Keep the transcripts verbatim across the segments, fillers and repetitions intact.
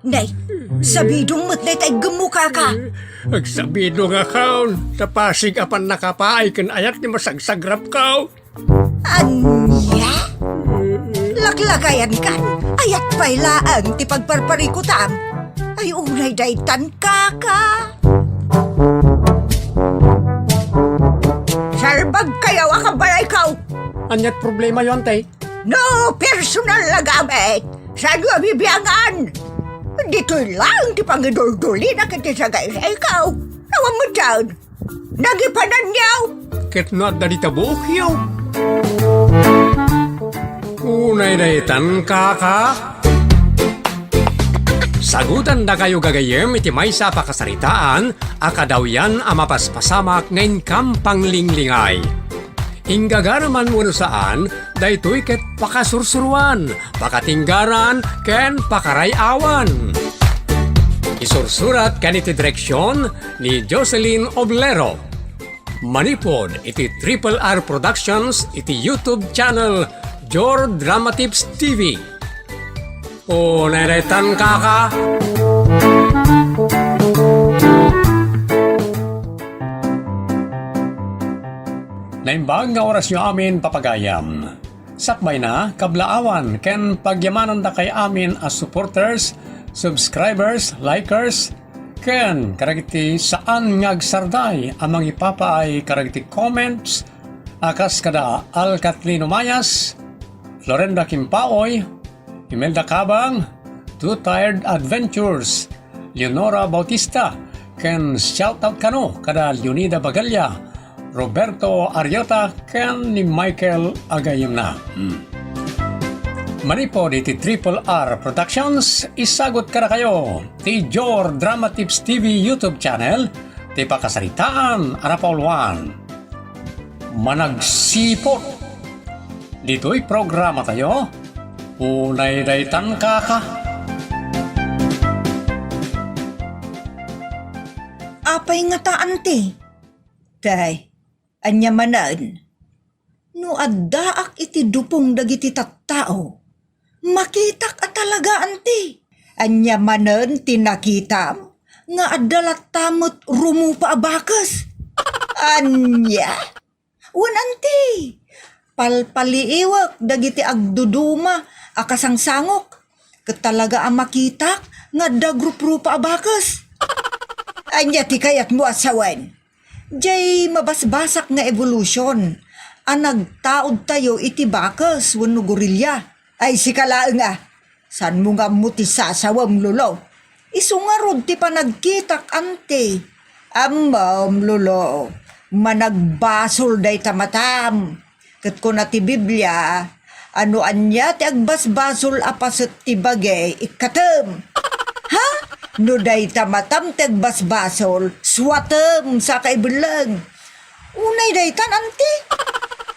Nay, sabidong met dayta iggemmo, kaka. Agsabidongakon, ta pasig a pannakapaay ken ayat ti masagsagrapko. Ania? Laklakayankan, ayat pay laeng ti pagparparikutam. Ay, unay daytan, kaka. Salbagkayo a kabalayko. Aniat problemayo, ante? No personal a gamit, saanyo a bibiangan? Ditoy laeng ti pangiduldulina ket ti sagaysayko. Awan met daan. Nagipananyo. Ket no adda dita buokyo. Unay daytan, kaka. Sagutandakayo gagayyem iti maysa a pakasaritaan a kadawyan a mapaspasamak nga inkam panglinglingay. Inggagaraman wenno saan, daytoy ket pakasursuroan, pakatinggaran, ken pakaray-awan. Isursurat ken iti direksion ni Jocelyn Oblero. Manipud iti Triple R Productions iti YouTube channel Jor Dramatips T V. O, nairetan, kaka. Naimbag nga orasyo amin, papagayam. Sakbayna, kablaawan ken pagyamanandakay amin a supporters, subscribers, likers, ken kadagiti saan nga agsarday a mangipapaay kadagiti comments a kas kada Al Katlino Mayas, Lorenda Kimpaoy, Imelda Cabang, Two Tired Adventures, Leonora Bautista, ken shoutout kano kada Leonida Bagalla, Roberto Ariota, ken ni Michael Agayemna. Hmm. Manipud iti Triple R Productions, isagut kadakayo ti Jor Drama Tips T V YouTube channel, ti pakasaritaan a napauluan. Managsiput. Ditoy programatayo, unay daytan, kaka. Apay ngata, anti? Tay, ania manen? No addaak iti dupong dagiti tattao, makitak a talaga, anti. Ania manen ti nakitam nga adda latta met rumupa a bakes? Ania? Wen, anti, palpaliiwek dagiti agduduma a kasangsangok, ket talaga a makitak nga adda agruprupa a bakes. Ania ti kayatmo a sawen? Jay mabasbasak nga evolution a nagtaudtayo iti bakes wenno gorilla. Ay, sika laeng a, saanmo nga ammo ti sasawem, Lolo? Isu ngarud ti panagkitak, anti. Ammom, Lolo, managbasol dayta matam. Ket kuna ti Biblia, a no ania ti agbasbasol a paset ti bagi, ikkatem. Ha? No dayta matam ti agbasbasol, suatem, saka ibelleng. Unay daytan, anti.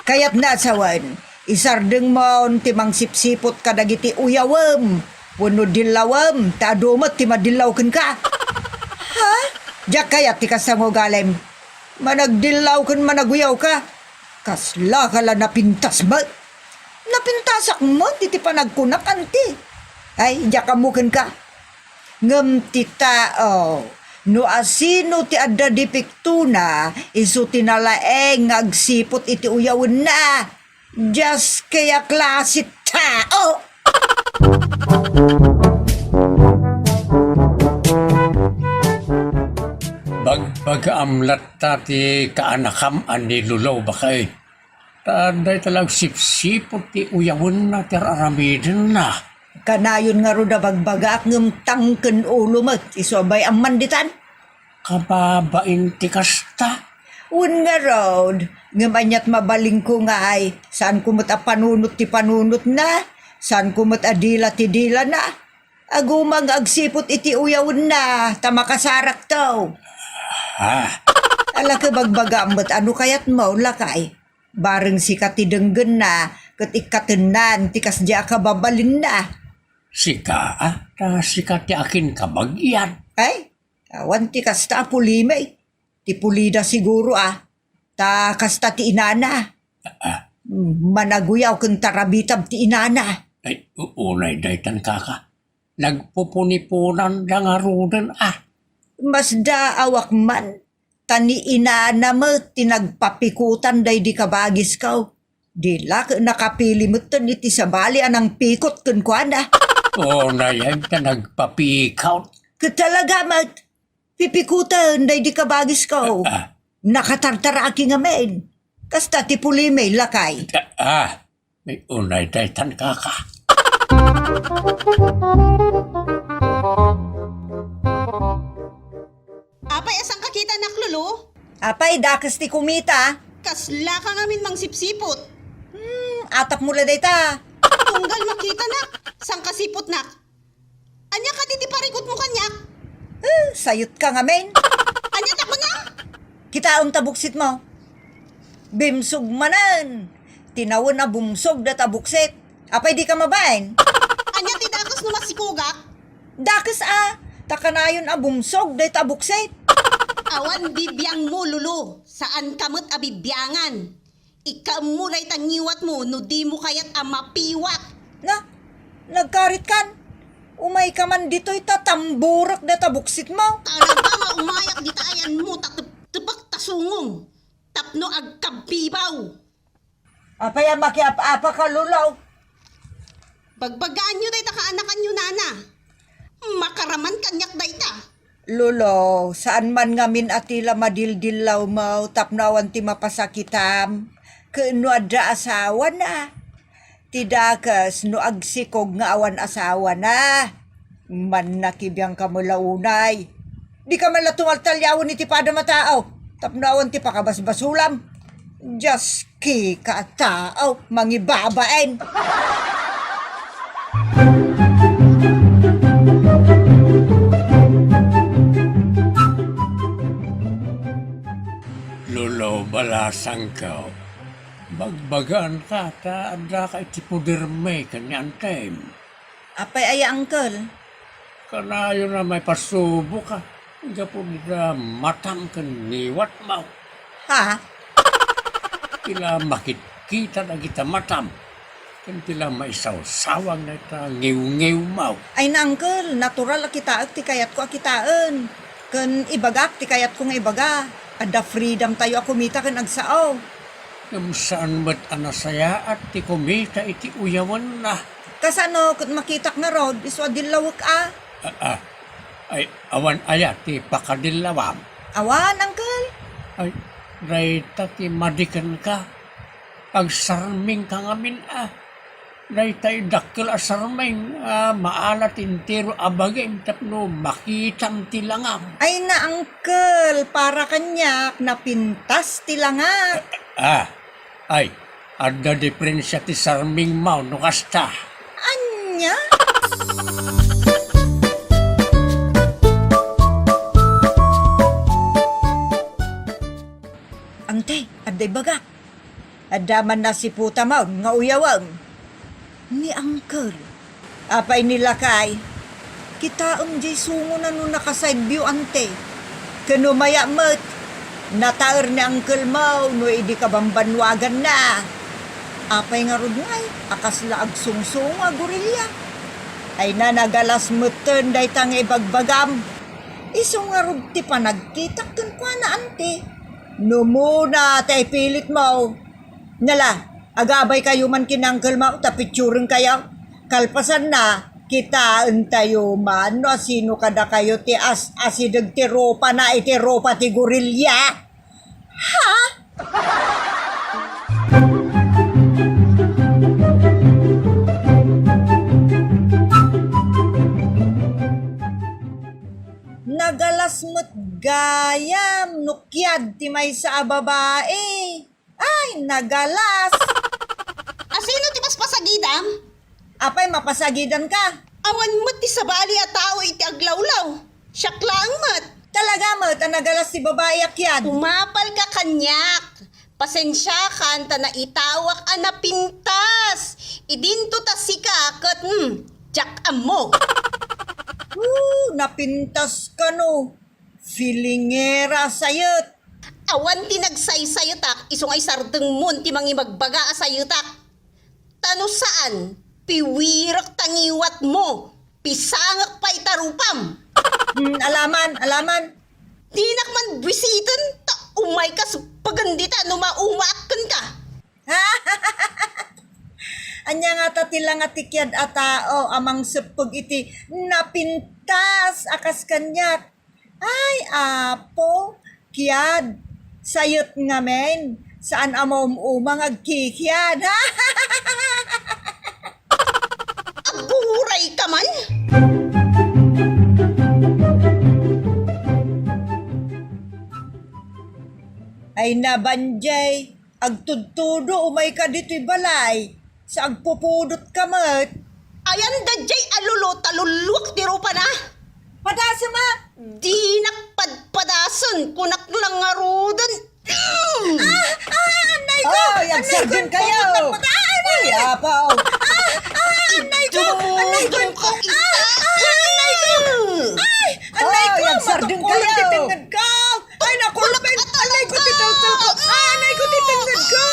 Kayatna a sawen, isardengmon ti mangsipsiput kadagiti uyawem wenno dillawem, ta adu met ti madillaw kenka. Ha? Diak kayat ti kasta nga ugalem. Managdillaw ken managuyawka. Kaslaka la napintas met. Napintasak met iti panagkunak, anti. Ay, diak ammo kenka. Ngem ti tao, no asino ti adda depektona, isu ti nalaeng nga agsiput iti uyawenna. Dios, kaya klase tao! Bagbagaam latta ti kaanakam a ni Lolo, baket. Ta dayta la agsipsiput ti uyawenna ti ar-aramidenna. Kanayon ngarud a bagbagaak ngem tangken ulo met, isu a bay-am man ditan. Kababain ti kasta. Wen ngarud, ngem aniat mabalinko ngay, saanko met a panunot ti panunotna, saanko met a dila ti dilana. Aguma nga agsiput iti uyawenna, ta makasarakto. Ah. Ala, ket bagbagaam met, ano kayatmo, lakay? Bareng sika ti denggenna, ket ikkatennan ti kasdi a kababalinna. Sika, ah? Ta sika ti akin kabagian. Ay, awan ti kasta a pulimi. Ti pulida siguro, ah. Ta kasta ti inana. Ah, ah. Managuyaw ken tarabitab ti inana. Ay, u-, unay daytan, kaka. Nagpupuniponanda ngaruden a. Masdaawak man, ta ni inana met ti nagpapikutan daydi kabagisko. Di la ket nakapili metten iti sabali a nangpikot kenkuana. Unay ta nagpapikot. Ket talaga met, pipikuten daydi kabagisko. Ah. Nakatartaraaki ngamin. Kasta ti pulimi, lakay. Ah, ah. Ay, unay daytan, kaka. Apay, a saan ka kitanak, Lolo? Apay, dakes ti kumita. Kasla ka ngamin mangsipsipot. Hmm, atapmo la dayta. Tunggal makitanak, saan ka sipotnak? Ania kadi ti parikutmo kaniak? Eh, sayot ka ngamin. Ania ta kuna? Kitaem ta buksitmo. Bimsog manen. Tinawen a bumsog dayta buksit. Apay di ka mabain? Ania ti dakes no masikogak? Dakes a, ta kanayon a bumsog dayta buksit. Awan bibiangmo, Lolo. Saan ka met a bibiangan. Ikkaemmo dayta ngiwatmo no dimo kayat a mapiwak. Na, nagkaritkan? Umayka man ditoy ta tamburek dayta buksitmo. Talaga nga umayak dita ayanmo ta tep-, tepek ta sungom tapno agkabbibaw. Apay a makiap-apa ka, Lolo? Bagbagaanyo dayta kaanakanyo, nana. Makaraman kaniak dayta. Lolo, saan man ngamin a ti la madildillawmo tapno awan ti mapasakitam. Ket no adda asawana, ti dakes no agsikog nga awan asawana. Mannakibiang ka met la unay. Di ka man la tumaltaliawen iti padam a tao tapno awan ti pakabasbasulam. Dios, kika a tao, mangibabain. Lolo, balasangko, bagbagaanka ta addaka iti podermi ken ni antem. Apay aya, Uncle? Kanayon a maipasuboka gapu dita matam ken ngiwatmo. Ha? Ti la makitkita dagita matam ken ti la maisawsawang dayta ngiwngiwmo. Ay na, Uncle, natural a kitaek ti kayatko a kitaen. Ken ibagak ti kayatko nga ibaga. Adda freedom tayo a kumita ken agsao. Ngem saan met a nasayaat ti kumita iti uyawenna. Kasano ket makitak ngarud, isu a dillawek a? Ah, ah. Ay, awan aya ti pakadillawam? Awan, Uncle. Ay, dayta ti madikenka. Agsarmingka ngamin a. Dayta dakkel a sarming a maala ti entero a bagim tapno makitam ti langam. Ay na, Uncle, para kaniak, napintas ti langak. Ah, ah. Ay, adda diferensia ti sarmingmo no kasta. Ania? Ante, adda ibagak. Adda man nasiputam nga uyawem. Ni Uncle. Apay ni lakay, kitaem jay sungo na no naka-side view, ante. Ken umaya met, nataer ni Uncle mo no idi kabambannuaganna. Apay ngarud ngay, a kasla agsungsungo a gorilya? Ay na, nagalas metten dayta nga ibagbagam. Isu ngarud ti panagkitak kenkuana, ante. No muna ti ipilitmo, nala, agabaykayo man ken ni Uncle mo ta picturenkayo. Kalpasanna, kitaentayo man no asino kadakayo ti as-asideg ti rupana iti rupa ti gorilya. Ha? Nagalas met gayam no kiad ti maysa a babai. Ay, nagalas! Asino ti paspasagidam? Apay, mapasagidanka? Awan met ti sabali a tao iti aglawlaw. Siak laeng met. Talaga met a nagalas ti babai a kiad. Umapalka kaniak. Pasensiakan ta naitawak a napintas. Idinto ta sika ket, hmm, diak ammo. Woo, napintas kano. Filingera a sayet. Awan ti nagsaysayetak, isu nga isardengmon ti mangibagbaga a sayetak. Ta no saan, piwirek ta ngiwatmo. Pisangak pay ta rupam. Hmm, alaman, alaman. Dinak man buisiten ta umayka suppagen dita no maumaak kenka. Ania ngata ti langa ti kiad a tao a mangseppeg iti napintas a kas kaniak? Ay, Apo, kiad, sayet ngamin, saan a maum-uma nga agkikiad. Aguray ka man! Ay na, Banjay, agtudtudo, umayka ditoy balay. Sa agpupudot ka met. Ayan daydiay a lulo ta lulluak ti rupana. Padasem a! Dinak padpadasen, kunak la ngaruden. Mm. Ah! Ah! Anay ko! Ay, agsardeng kayo! Ay, apaw! Ah! Ah! Anay ko! Anay ko! Dumudong ka ita! Ah! Ah! Anay ko! Mm. Ay! Anay ko! Ay, agsardeng kayo! Matukkulan ti tengnged ko! Ay, naku, Lupin! Anay ko ti teltel ko! Ah, anay ko ti tengnged ko!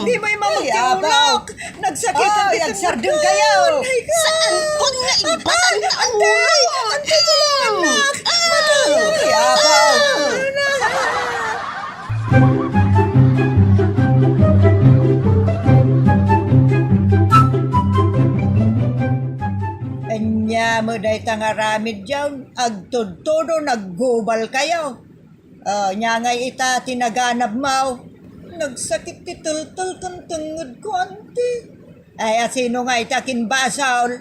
Di may mamagtiulak! Nagsakit ang tengnged ko! Ay, agsardeng kayo! Anay ko! Saan ko nga ibatan ta ulo? Ante, tulungan nak! Matulog! Ay, apaw! Ania met dayta nga aramid diay? Agtudtudo, naggubal kayo. Ah, ania ngay ita ti naganabmo? Nagsakit ti teltel ken tengnged ko, anti. Ay, asino ngay ita kimbasol?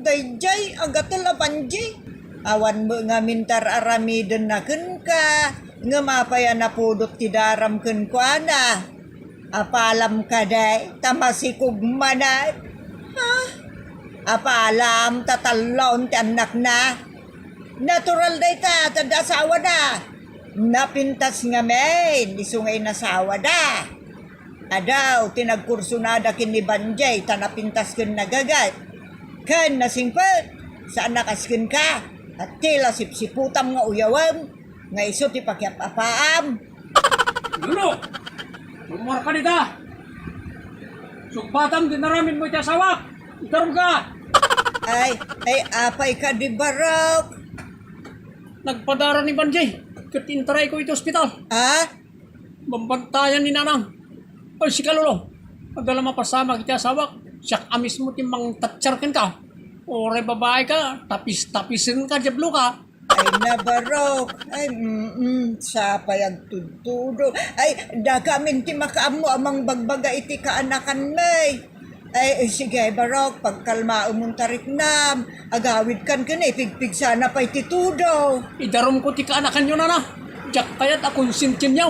Daydiay, agatel a Banji. Awan met ngamin ti ar-aramidenna kenka, ngem apay a napudot ti daram kenkuana? Apalam kadi, ta masikog manen. Ha? Apalam, ta talloen ti annakna. Natural dayta, ta adda asawana. Napintas ngamin, isu nga inasawada. Adaw ti nagkursunada ken ni Banjay, ta napintas ken nagagat. Ken nasingpet, saan a kas kenka, a tila sipsiputam nga uyawem, nga isu ti pakiap-apaam. Lolo, sumurka dita. Sugbatam ti inaramidmo iti asawak. Idarum ka. Ay, ay, apay kadi, Barok? Nagpadara ni Banjay ket intarayko iti ospital. Ah? Bambantayan ni Nanang. Ay, sika, Lolo. Adda la mapasamak iti asawak. Siak a mismo ti mangtatsar kenka. Uray babai ka, tapis-tapisen ka, diablo ka. Ay, nabarok. Ay, mm, sapay agtudtudo. Ay, dakamin ti makaammo a mangbagbaga iti kaanakanmi. Ay, sige, barok, pagkalmaemon ta riknam. Agawidkan ken ipigpigsana pay ti tudo. Idarumko ti kaanakanyo, nana. Diak kayat a konsintienyo.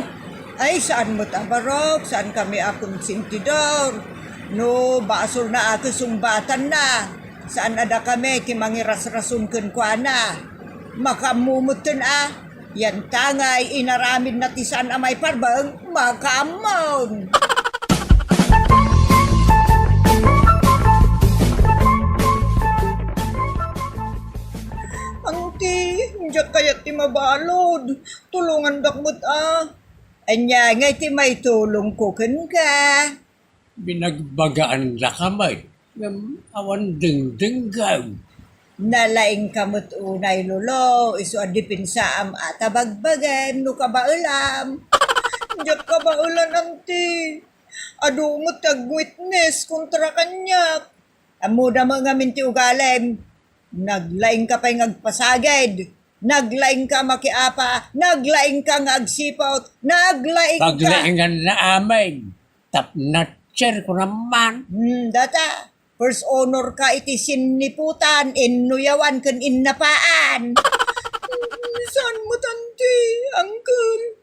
Ay, saan met a barok, saankami a konsentidor. No, basolna a ket sungbatanna. Saan a dakami ti mangirasrason kenkuana. Makaammo metten a, yantangay inaramidna ti saan a maiparbeng, makaammon. Auntie, diak kayat ti mabalud. Tulongandak met a. Ania ngay ti maitulongko kenka? Binagbagaandaka met, ngem awan dengdengngem. Nalaingka met unay, Lolo, isu a depensaam a ta bagbagem no kabaelam. Diak kabaelan, Auntie. Adu met ti agwitnes kontra kaniak. Ammoda met ngamin ti ugalim. Naglaingka pay nga agpasagid. Naglaingka makiapa. Naglaingka nga agsiput. Naglaingka. Paglainganna amin. Tapnatser ko naman. Hmm, data. First honor ka iti sinniputan, innuyawan, ken innapaan. Saan met, Auntie, Uncle?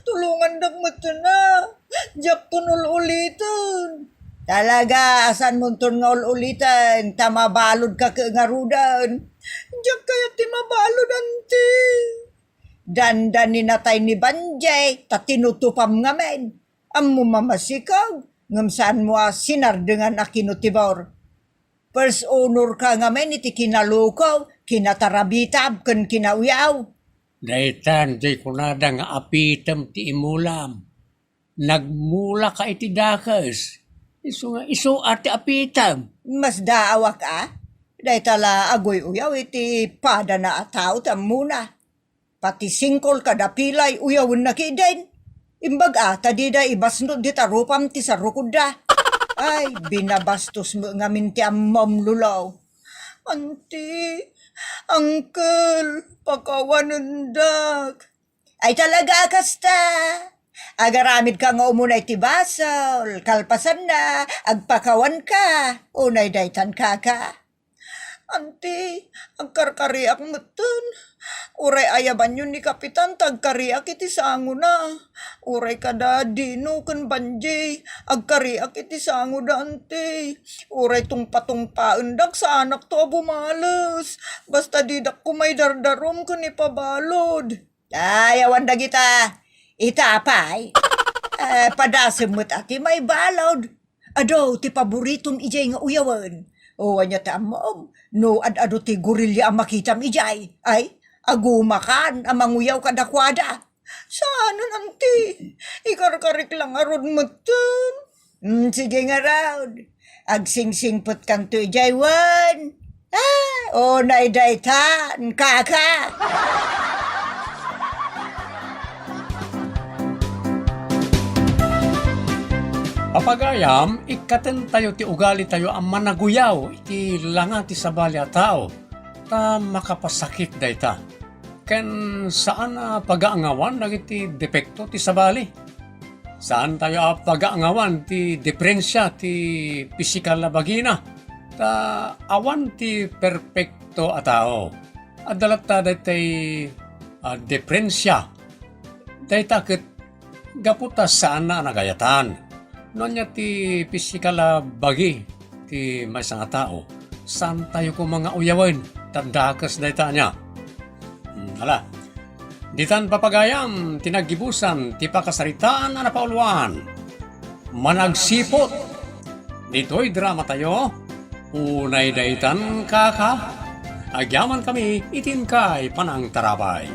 Tulongandak metten a. Diakton ul-uliten. Talaga, saan monton nga ul-uliten? Ta mabaludka ket ngaruden. Diak kayat ti mabalud, Auntie. Dandani natay ni Banjay, ta tinutupam ngamin. Ammom a masikog, ngem saanmo a sinardengan a kinutibor. First honor ka ngamin iti kinaloko, kinatarabitab, ken kinauyaw. Daytan, diay kunada nga apitem ti imulam. Nagmula ka iti dakes. Isu nga isu a ti apitem. Masdaawak a? Dayta la aguy-uyaw iti padana a tao ti ammona. Pati singkol kada pilay uyawenna ketdin. Imbag a ta dida ibasnod dita rupam ti sarukodda. Ay, binabastos met ngamin ti ammom, Lolo. Auntie, uncle, pakawanendak. Ay talaga a kasta. Agaramidka nga umuna iti basol, kalpasanna, agpakawanka, unay daytan kaka. Auntie, agkarkariak metten. Uray ayabanyo ni Kapitan ta agkariak iti sangona. Uray kada Dino ken Banji, agkariak iti sangoda, auntie. Uray tungpatungpaendak, saanakto a bumales. Basta didak koma idardarum ken ipabalud. Ay, awan dagita. Ita pay. Eh, padasem met a ti maibalud. Adu ti paboritom idiay nga uyawen. O, ania ti ammom? No ad-adu ti gorilla a makitam idiay, ay, agumakan a manguyaw kadakuada. Saanen, auntie. Ikarkarik la ngarud metten. Hmm, sige ngarud. Agsingsingpetkanto idiay wen. Ah, unay daytan, kaka. Papagayam, ikkatentayo ti ugalitayo a managuyaw iti langa ti sabali a tao, ta makapasakit dayta. Ken saan a pagaangawan dagiti depekto ti sabali. Saantayo a pagaangawan ti diferensia ti pisikal a bagina, ta awan ti perpekto a tao. Adda latta daytay, ah, diferensia. Dayta ket gapu ta saanna a nagayatan. No ania ti pisikal a bagi ti maysa nga tao, saantayo koma nga uyawen ta dakes dayta ania. Hmm, ala. Ditan papagayam ti naggibusan ti pakasaritaan a napauluan. Managsiput. Ditoy dramatayo, unay daytan kaka. Agyamankami iti inkay panangtarabay.